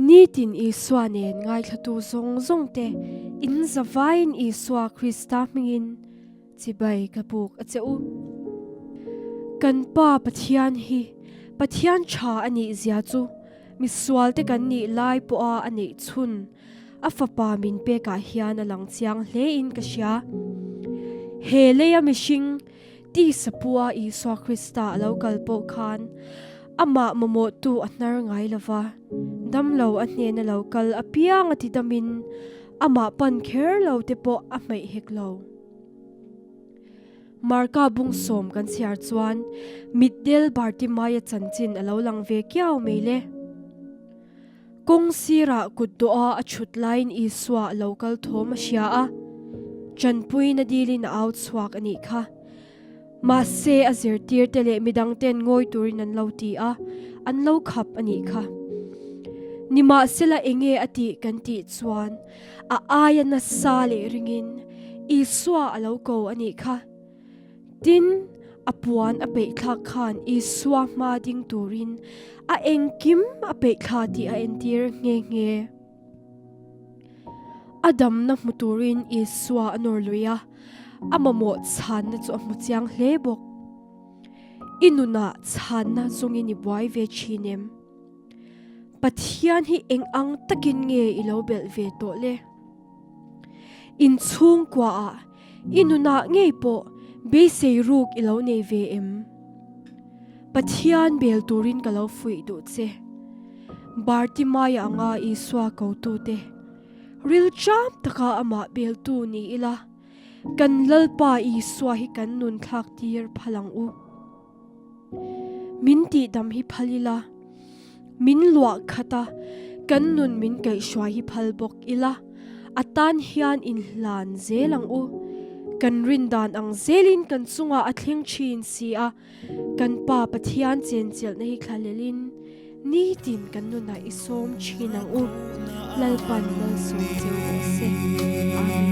Nitin Isua nen ngaithlatu zawng zawng te in zavaiin Isua Krista hmingin chibai ka buk a che u. Kan Pa Pathian hi Pathian tha a nih zia chu misual te kan nih lai pawha a neih chhun a fapa min pekah hian a lang chiang hle in ka hria. He leia mihring Tisa pua Isua Krista a lo kal pawh khan amah mamawhtu a hnar ngai lo va, damlo a hnena lo kal apiang a ti damin amah pan kher lo te pawh a hmeih hek lo. Marka bungsawm kan chhiar chuan mitdel Bartimaia chanchin a lo lang ve kiau mai le. Kawng sirah kut dawha a chhut laiin Isua a lo kal thawm a hria a, tanpuina dilin a au chhuak a nih kha. Mahse, a zirtirte leh midangten ngawi turin an lo ti a, an lo khap a nih kha. Nimahsela enge a tih kan tih chuan a aia nasa leh ringin Isua a lo ko a nih kha. Tin, a puan a peih thlak khan Isua hma ding turin a engkim a peih thla tih a entir nghe nghe. A damna hmu turin Isua a nawr lui a, a mamawh chhanna chu a hmu chiang hle bawk. I nunah chhanna zawngin i buai ve thin em? Pathian hi eng ang takin nge i lo belh ve tawh le? Inchhungkuaah i nunah ngei pawh beisei ruk i lo nei ve em? Pathian bel turin ka lo fuih duh che. Bartimaia anga Isua kotute, rilṭam taka amah beltu ni ila, kan Lalpa Isua hi kan nun thlak tir phal ang u. Min tihdam hi phal ila, min luah khat a, kan nun min kaihhruai hi phal bawk ila, a tan hian inhlan zel ang u. Kan rindan ang zelin kan chungah a thleng thin si a, kan Pa Pathian chenchilhna hi thlalelin nitin kan nunah i sawm thin ang u. Lalpan malsawm cheu rawh se. Amen.